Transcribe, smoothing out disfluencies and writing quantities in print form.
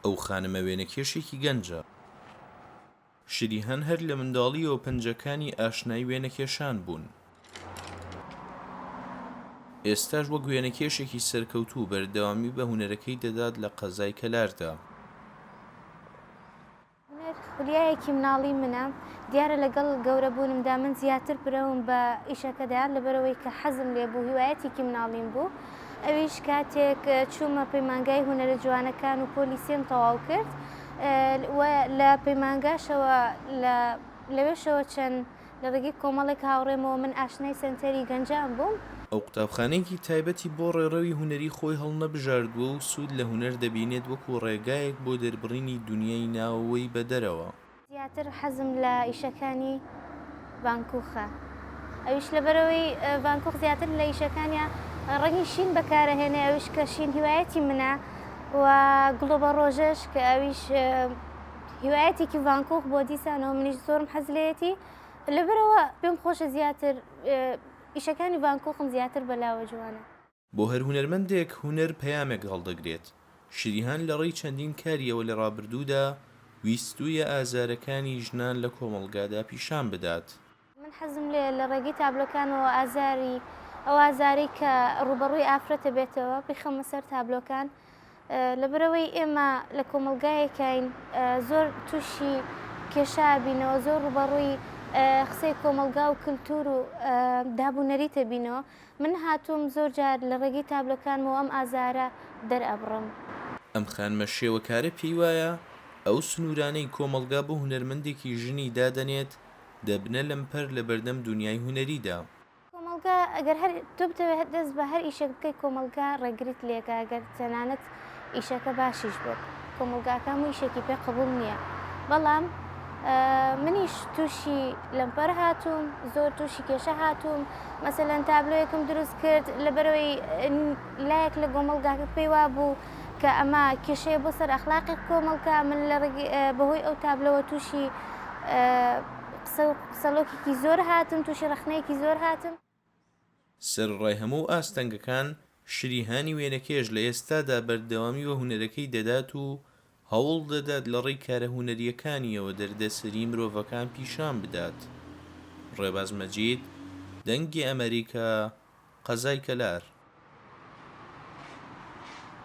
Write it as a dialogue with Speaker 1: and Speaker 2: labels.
Speaker 1: ئەو خانمە وێنەکێشێکی گەنجە. شریهان هەر لە منداڵییەوە پەنجەکانی ئاشنای وێنەکێشان بوون. ئێستاش وەک وێنەکێشێکی سەرکەوتوو بەردەوامی بە هونەرەکەی دەدات لە قەزای کەلاردا.
Speaker 2: هونەر خولیایەکی مناڵی منە، دیارە لەگەڵ گەورە بوونمدا من زیاتر برەوم بە ئیشەکەدا لەبەرئەوەی کە حەزم لێ بوو هیوایەتێکی مناڵیم بوو ئەویش کاتێک چوومە پەیمانگای هونەرە جوانەکان و پۆلی سێم تەواو کرد و لە پەیمانگاشەوە لە لەوێشەوە چەند لە ڕێگەی کۆمەڵێک هاوڕێمەوە من ئاشنای سەنتەری گەنجان بووم.
Speaker 1: ئەو قوتابخانەیەکی تایبەتی بۆ ڕێڕەوی هونەری خۆی هەڵنەبژاردووە و سوود لە هونەر دەبینێت وەکو ڕێگایەک بۆ دەربڕینی دونیای ناوەوەی بە دەرەوە.
Speaker 2: زیاتر حەزم لە ئیشەکانی ڤانکوخە ئەویش لەبەرئەوەی ڤانکوخ زیاتر لە ئیشەکانیا ڕەنگی شین بەکارەهێنێ ئەویش کە شین هیوایەتی منە و گوڵۆبە ڕۆژەش کە ئەویش هیوایەتێکی ڤانکۆخ بۆ دیسانەوە منیش زۆرم حەز لێیەتی لەبەرئەوە پێم خۆشە زیاتر ئیشەکانی ڤانکۆخم زیاتر بەلاوە جوانە.
Speaker 1: بۆ هەر هونەرمەندێک هونەر پەیامێک هەڵدەگرێت، شریهان لە ڕێی چەندین کاریەوە لە ڕابردوودا ویستوویە ئازارەکانی ژنان لە کۆمەڵگادا پیشان بدات.
Speaker 2: من حەزم لێیە لە ڕێگەی تابلۆکانەوە ئازاری ئەو ئازارەی کە ڕووبەڕووی ئافرەتە بێتەوە بیخەمە سەر تابلۆکان لەبەرئەوەی ئێمە لە کۆمەڵگایەکین زۆر تووشی کێشە بینەوە زۆر ڕووبەڕووی قسەی کۆمەڵگا و کللتور و داب و نەریتە بینەوە من هاتووم زۆر جار لە ڕێگەی تابلۆکانمەوە ئەم ئازارە دەرئەبڕم.
Speaker 1: ئەم خانمە شێوەکارە پێی وایە ئەو سنوورانەی کۆمەڵگا بۆ هونەرمەندێکی ژنی دادەنێت دەبنە لەمپەر لەبەردەم دونیای هونەریدا.
Speaker 2: کۆمەڵگا ئەگەر هەر تۆ بتەوێت دەست بە هەر ئیشێک بکەی کۆمەڵگا ڕێگریت لێکا ئەگەر تەنانەت ئیشەکە باشیش بێت کۆمەڵگاکە هەموو ئیشێکی پێ قبوڵ نییە بەڵام منیش تووشی لەمپەر هاتووم زۆر تووشی کێشە هاتووم مەسەلەن تابلۆیەکم دروست کرد لەبەرەوەی لایەک لە گۆمەڵگاکە پێی وابوو کە ئەمە کێشەیە بۆ سەر ئەخلاقی کۆمەڵگا من لە بەهۆی ئەو تابلۆوە تووشی قسە و قسەڵۆکێکی زۆر هاتم، تووشی ڕەخنەیەکی زۆر هاتم.
Speaker 1: سەرەڕای هەموو ئاستەنگەکان، شریهانی وێنەکێش لە ئێستادا بەردەوامی بە هونەرەکەی دەدات و هەوڵ دەدات لە ڕێی کارە هونەرییەکانییەوە دەردەسەری مرۆڤەکان پیشان بدات. ڕێباز مەجید، دەنگی ئەمەریکا، قەزای کەلار.